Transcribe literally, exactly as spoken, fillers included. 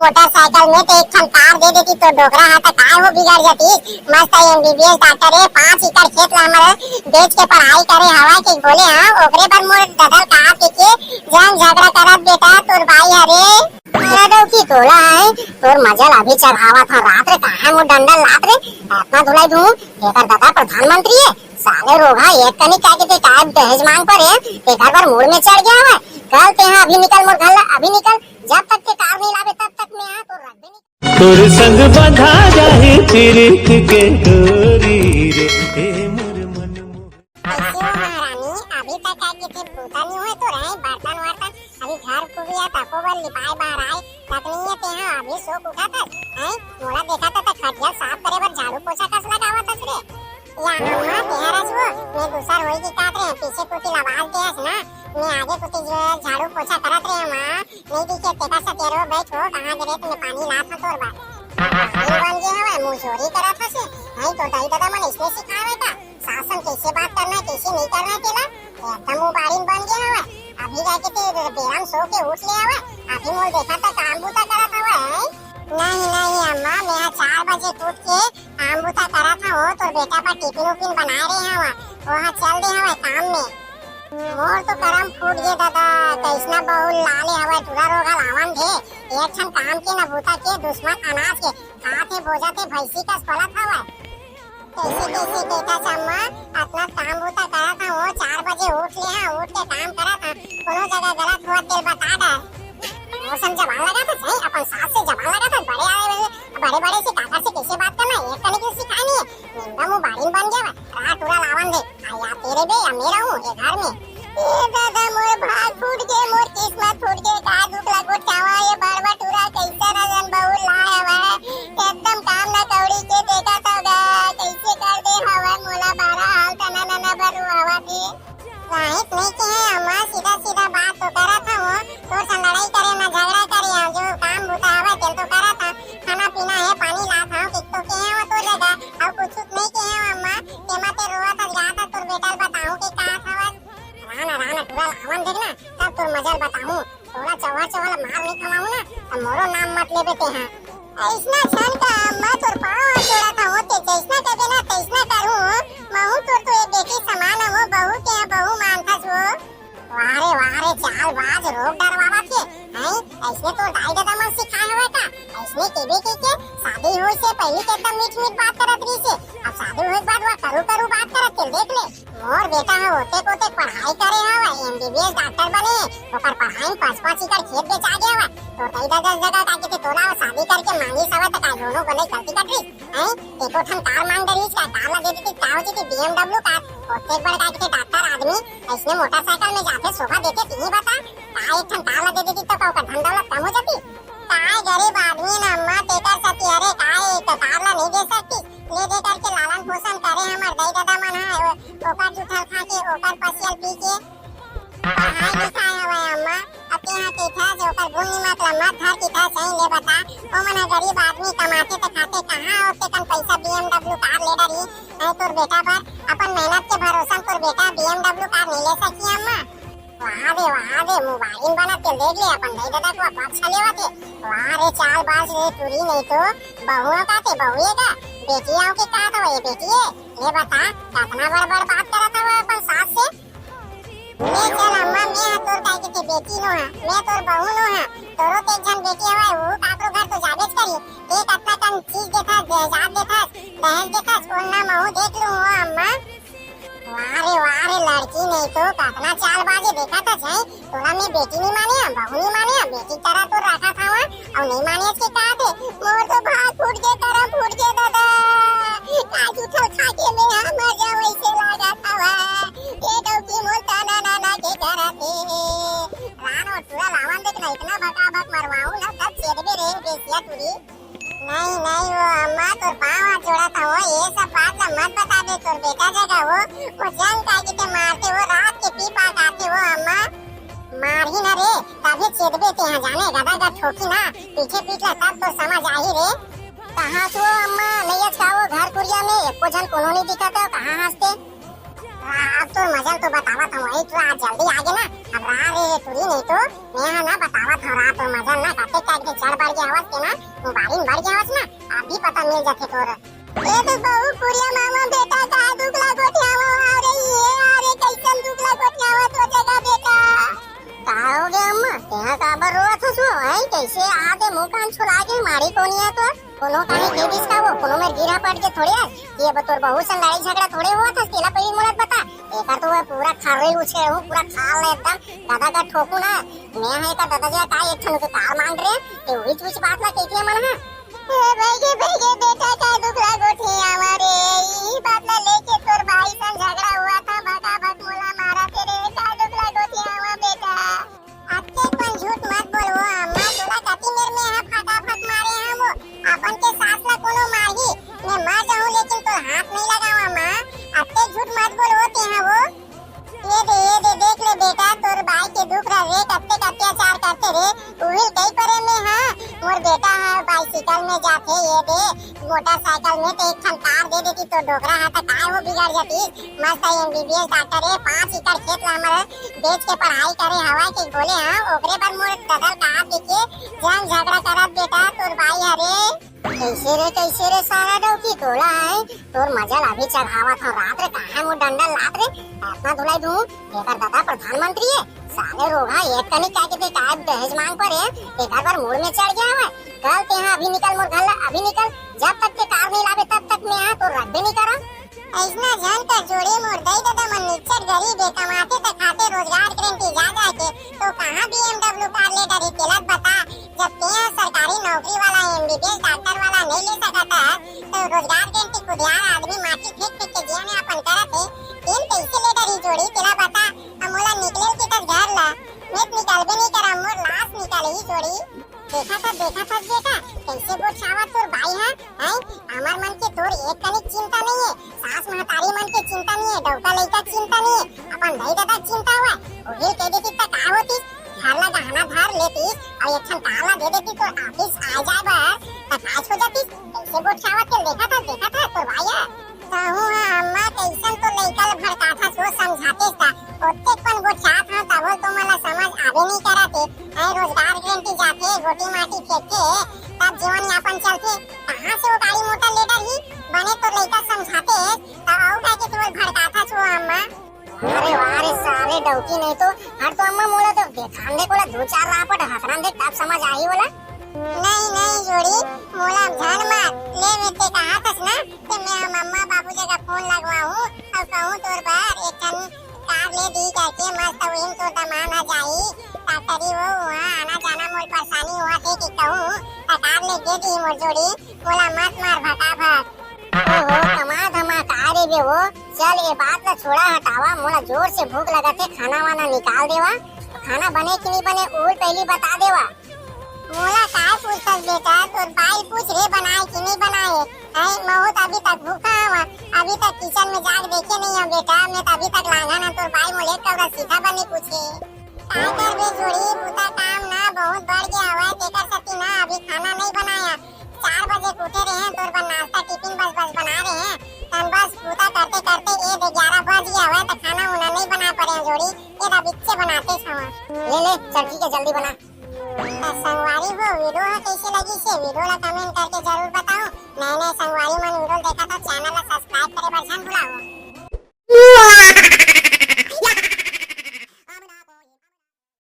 Motorcycle में तो एक ठन कार दे देती तो डोकरा हा त काय हो बिगड़ जाती। मस्त एमबीबीएस डॉक्टर हे, पाँच एकड़ खेत ला हमर बेच के पढ़ाई करे हवय कि बोले हाँ, ओकरे बर मोर ददा कार के, के जंग झगड़ा करत बेटा तोर बाई हरे। अरे डौकी तोला है, तोर मजल अभी चढ़ावत हा रात रे, कहाँ मुँह डंडल लात रे, अपना धुलाई दूँ, एकर ददा प्रधानमंत्री है, साले रोगहा एक कनी क्या कहते टाइप दहेज मांग पर है, एकर बर मूड में चढ़ गया हवय। कल ते हाँ अभी निकल मोर घर ला, अभी निकल, जब तक ते कार नहीं लावे तब तक मैं हाँ तोर रखबे नहीं। तोर संग बंधा जाही पीरित के डोरी रे, ए मोर मन मोहन। कैसे हो महारानी? अभी तक क्या कहते पूता नहीं हुए तो रहे बर्तन वर्तन, अभी घर कुरिया तको बर लिपाए बहराए तक नहीं है, ते हाँ अभी सो के उठा थस, हैं? मोला देखा था त खटिया साफ करे बर झाड़ू पोछा कस लगावत हस रे। या अम्मा, तेहर हस वो, मैं दूसर होई की काट रहे, पीछे कुटी आवाज दे हस ना, मैं आगे कुटी जो झाड़ू पोछा करत रहे माँ, नहीं दिखे तेकर से तेरो बैठ हो, कहाँ गिरे तूने पानी लात हो तोर बर। पानी बन गए हवे, मुँह चोरी करत हस, नहीं तो दाई दादा मन इसने सिखावे का, सास संग कैसे बात करना है, कैसे नहीं करना है तेला, एकदम उबाड़िन बन गए हवे। अभी जाके ते बेरा म सो के उठ ले हवे, अभी मोल देखा त काम बूता करत हवे, हैं? नहीं, नहीं अम्मा, मैं चार बजे उठ के काम बूता करत हवं, तोर बेटा बर टिफिन उफिन बनाए रहे हवं, वो हा चल दे हवय काम में। मोर तो करम फूट गे दादा, कैसना बहू ला ले हवय, टूरा रोगहा लावन दे, एक ठन काम के न बूता के, दुश्मन अनाज के, खात हे बोजत हे भैंसी कस पलत हवय। कैसे कैसे बेटा अम्मा, अतना काम बूता करत हवं, चार बजे उठ ले हवं, उठ के काम करत हवं, कोनो जगह गलत होवत तेल बता डर। मोर संग जबान लगाथस, हैं? अपन सास से जबान लगाथस, बड़े आए हुए, बड़े बड़े से काकर से कैसे बात करना है, एक कने के सिखाए नहीं है। निंदा मुँह बारिन बन गया, रात टूरा लावन दे। आ या तेरे बे, या मैं रहूं ये घर में। ए दादा, मोर भाग फूट गए, मोर किस्मत फूट गए, का दुख लगो चावा, ये बड़वा टूरा कैसे रजन बहू लाए हवा, एकदम काम ना कौड़ी के देखा तो गा, कैसे कर दे हवा, मोला बारह हाल तना नना बरू हवा दे। राहित नहीं के है अम्मा, सीधा सीधा बात तो करत हवं, तोर से लड़ाई करे ना झगड़ा करे, जो काम बूता हवे तेल तो करत हवं, खाना पीना है, पानी लात हवं, कि तो के हवं तो जगह, अउ कुछ नहीं के हवं अम्मा, तेमा ते रोवत हस गात हस, तोर बेटा ल बताऊं के का हवस? राना राना टूरा लावन देख ना, तब तोर मजा ल बताऊं, तोला चौहा चौहा ल मार नहीं खवाऊं ना, त मोरो नाम मत लेबे तेहा। ऐसना छन का अम्मा तोर पाँव हाथ जोड़त हवं, ते जैसना कबे ना तैसना करूं, महू तोर तो ये बेटी समान हवं, बहू के बहू मानथस वो। वाह रे, वाह रे, चालबाज, रोग डरवावत हे, हैं? ऐसने तोर दाई ददा मन सिखाए हवय का? ऐसने केबे के, के शादी होय से पहिली के एकदम मीठ मीठ बात करत रहिस हे, अब शादी होय के बाद वो करू करू बात करत हे, देख ले। मोर बेटा ह ओतेक ओतेक पढ़ाई करे हवय, एमबीबीएस डॉक्टर बने, ओकर पढ़ाई में पाँच पाँच एकड़ खेत बेचा गे हवय। तोर दाई ददा जगह का के तोला शादी करके मांगिस हवय त का दोनों गोले गलती कर रहिस? हैं? एको ठन कार मांग डरिस का? कार ला दे देती, का हो जती? BMW car. ओतेक बड़ का के डॉक्टर आदमी ऐसने मोटरसाइकिल में जाथे, शोभा देथे, तिही बता। का एक ठन कार ला दे देती तो का ओकर धन दौलत कम हो जाती? काय गरीब आदमी ना अम्मा, तेकर सती, अरे काय एक कार ला नहीं दे सकती? ले दे करके लालन पोषण करे हमर दाई ददा मन ह, ओ-, ओकर जूठल खा के, ओकर पसियल पी के। पढ़ाई लिखाई हवय अम्मा, अब तेहा कहिथस ओकर गुण निमक ल मत धर कहिथस, सही ले बता, ओमन ह गरीब आदमी कमाथे त खाथे, कहाँ ओतेकन पइसा बीएमडब्ल्यू कार ले डरही? नहीं तोर बेटा बर अपन मेहनत के भरोसा तोर बेटा बीएमडब्ल्यू कार नहीं ले सकही अम्मा। वाह रे, वाह रे, मुबारिन बनत के देख ले, अपन दाई ददा को पक्ष लेवत हे। वाह रे, चालबाज रे टूरी, नहीं तो बहुआ का ते बहुए का, बेटी आव के का तो ये बेटी है, ले बता, कतना बड़ बड़ बात करत हवय अपन सास से। ले चल अम्मा, मैं ह तोर काय के बेटी नो हा, मैं तोर बहू नो हा। तोरो ते एक झन बेटी हवय, वो काकरो घर तो जाबेच करी। ते कतना कन चीज देथस, दहेज देथस, दहेज देथस, कोन ना महू देख लूं हो अम्मा। वाह रे, वाह रे, लड़की नहीं तो कतना चालबाज हे, देखा तो सही। तोला मैं बेटी नहीं माने, बहू नहीं माने, बेटी तरह तो रखा था वहाँ, अउ नहीं माने इसके कहा थे। मोर तो भाग फूट के, करम फूट के दादा। का जूठल खा के मैं हा मर जाऊं, ऐसे लागत हवा। ये डौकी मोर ताना नाना के करत हे। रान और टूरा लावन देख ना, इतना भकाभक मरवाऊं ना, तब छेदबे रे बेसिया टूरी। नहीं, नहीं, वो अम्मा तोर पाँव हाथ जोड़त हवं, ये सब बात ला मत बताबे तोर बेटा जगह वो, वो जंग काय के ते मारथे, वो रात के पी पा के आथे वो अम्मा। मारही ना रे, तभे छेदबे तेहा जाने, गदा गद ठोकी ना, पीछे पीठ ला तब तो समझ आही रे। कहाँ से वो अम्मा, नैयत का वो घर कुरिया में एको झन कोनो नहीं दिखत हे, कहाँ हंसते? अब तोर मजा ल तो बतावत हंव, अई तोला आज जल्दी आगे ना, अब रा रे रे टूरी, नहीं तो मैं ह ना बतावत हंव, रा तोर मजा ल ना, कतेक टाइप के चढ़ बढ़ गे हवस के ना, मुबारी म बढ़ गे हवस ना, अभी पता मिल जाथे तोर। ए तो बहू कुरिया मामा बेटा, का दुख ला गोठियावत हस रे, ये अरे कइसन दुख ला गोठियावत हस ओ जगह बेटा। का हो गे अम्मा, तेहा काबर रोवत हस ओ? हैं, कइसे आदे मुंह कान छुला गे, मारी कोन हे तोर? कोनो काहे कहि दिस का वो? कोनो मेर गिरा पट गे थोड़े हस? ये अब तोर बहू संग लड़ाई झगड़ा थोड़े होवत हस, तेला पहिली मोला बता। एकर तो मैं पूरा खर्री उछेड़ हूं, पूरा खाल ला एकदम गदा का ठोकू ना। मैं ह एकर ददा जी का एक ठन के कार मांग रे, ते उहीच उहीच बात ला कहिथे मन ह। ए भइगे, भइगे बेटा, का दुख ला गोठियावत हस रे? इही बात ला लेके तोर भाई संग झगड़ा होवत हे, भका भक मोला मारत हे रे, का दुख ला गोठियावत हस बेटा? अतेक कन झूठ मत बोल वो अम्मा, तोला कति मेर में हा फटाफट मारे हंव वो। अपन के सास ला कोनो मारही, मैं मर जाहूं लेकिन तोर हाथ नहीं लगावंव अम्मा। अतेक झूठ मत बोल वो तेहा वो। ये दे, ये दे, देख ले बेटा, तोर बाई के दुख ला रे, कतेक अत्याचार करथे रे। उही ल कहि परे में हा, मोर बेटा हा बाइसिकल में जाथे, ये दे, मोटरसाइकिल में, ते एक ठन कार दे देतिस तो डोकरा हा त काय हो बिगड़ जातिस। मस्त एमबीबीएस डॉक्टर हे, पाँच एकड़ खेत ला हमर बेच के पढ़ाई करे हवय के बोले हंव, ओकरे बर मोर ददा ल कहात हे के झन झगड़ा करत बेटा, तोर बाई हरे। कइसे रे, कइसे रे सारा डौकी तोला हे? तोर मजा ल अभी चढ़ावत हंव, रात रे कहां मोर डंडा लात रे, अतना धुलाई दूं, एकर ददा प्रधानमंत्री हे, साले रोगहा एक कनिक काय के ते काय दहेज मांग परे, एकर बर मूड़ में चढ़ गे हवय। कल तेहा अभी निकल मोर घर ला, अभी निकल, जब तक ते कार नहीं लाबे तब तक मैं हा तोर रखबे नहीं करंव। अइसना झन कर जोड़ी मोर दई ददा मन निच्चट गरीब हे, कमाथे त खाथे रोजगार गारंटी जा जा के, तो कहां बीएमडब्ल्यू कार ले डरही तेला बता। जब तेहा सरकारी नौकरी वाला एमबीबीएस डॉक्टर वाला नहीं ले सकत हस, तो रोजगार गारंटी कुधियार आदमी माटी फेंक फेंक के जीवन यापन करत हे, तेन कइसे ले डरही जोड़ी तेला बता। अब मोला निकले ल कितस घर ला, मैं त निकलबे नहीं करंव, मोर लाश निकलही जोड़ी। देखत हस, देखत हस बेटा, कइसे गोठियावत तोर बाई ह, हैं? हमर मन के तोर एक कनिक चिंता नहीं हे, सास महतारी मन के चिंता नहीं हे, डौका लइका के चिंता नहीं हे, अपन दई ददा के चिंता हवय। उही ल कहि देतिस त का होतिस, घर ला गहना धर लेतिस अउ एक ठन कार ला दे देतिस तोर ऑफिस आए जाए बर, त काय हो जातिस? कइसे गोठियावत हे, देखत हस, देखत हस तोर बाई ह। कहूं हा अम्मा, कइसन तो लइका ल भड़काथस वो, समझातेस त ओतेक पन गोठियात हंव, तभो ल तो मोला समझ आबे नइ करत हे। ऐ रोजगार गारंटी जाथे, गोटी माटी फेंकथे, तब जीवन यापन चलथे। कहां से वो गाड़ी मोटर ले डरही? बने तो लइका समझातेस, त अउ कहिके तोला भड़काथस वो अम्मा। अरे वाह रे साले डौकी, नहीं तो हट तो अम्मा, मोला तो देखान दे कोला दू चार रापट हकरान दे, तब समझ आही वोला। नहीं, नहीं जोड़ी, मोला झन मार। ले, मैं ते कहाथस ना, ते मैं हम अम्मा बाबू जगह फोन लगवाहूं अउ कहूं तोर बर एक ठन कार ले दी करके, मस्त उही म तोर दमांद ह जाही। डॉक्टरी वो, उहां आना जाना मोर परेशानी होवत हे कि कहूं, त कार ले दे दी मोर जोड़ी, मोला मत मार भटाभट। ओहो, कमा धमा का रे बे वो? चल, ये बात ला छोड़ा, हटावा, मोला जोर से भूख लगत हे, खाना वाना निकाल देवा। खाना बने कि नहीं बने, उही ल पहिली बता देवा। मोला काय पूछथस बेटा, तोर बाई ल पूछ रे, बनाए कि नहीं बनाए। हैं, महूं त अभी तक भूखा हवं, अभी तक किचन में जाके देखे नहीं हवं बेटा, मैं त अभी तक लांघन हवं, तोर बाई मोला एक कौड़ा सीधा बर नहीं पूछे। काय करबे जोड़ी, बुता काम ना बहुत बढ़ गे हवय, तेकर सेती ना अभी खाना नहीं बनाया। चार बजे के उठे रहे हैं, तोर बर नाश्ता टिफिन बस बस बना रहे हैं, तन बस बुता करते करते ये दे ग्यारह बज गया हवय, त खाना उना नहीं बना परे हैं जोड़ी, ये ला बिच्चे बनाते हवं। ले ले, चल ठीक है, जल्दी बना। त संगवारी हो, वीडियो ह कइसे लगिस हे, वीडियो ला कमेंट करके जरूर बताओ। नए नए संगवारी मन वीडियो देखत हो, चैनल ला सब्सक्राइब करे बर झन भुलाओ।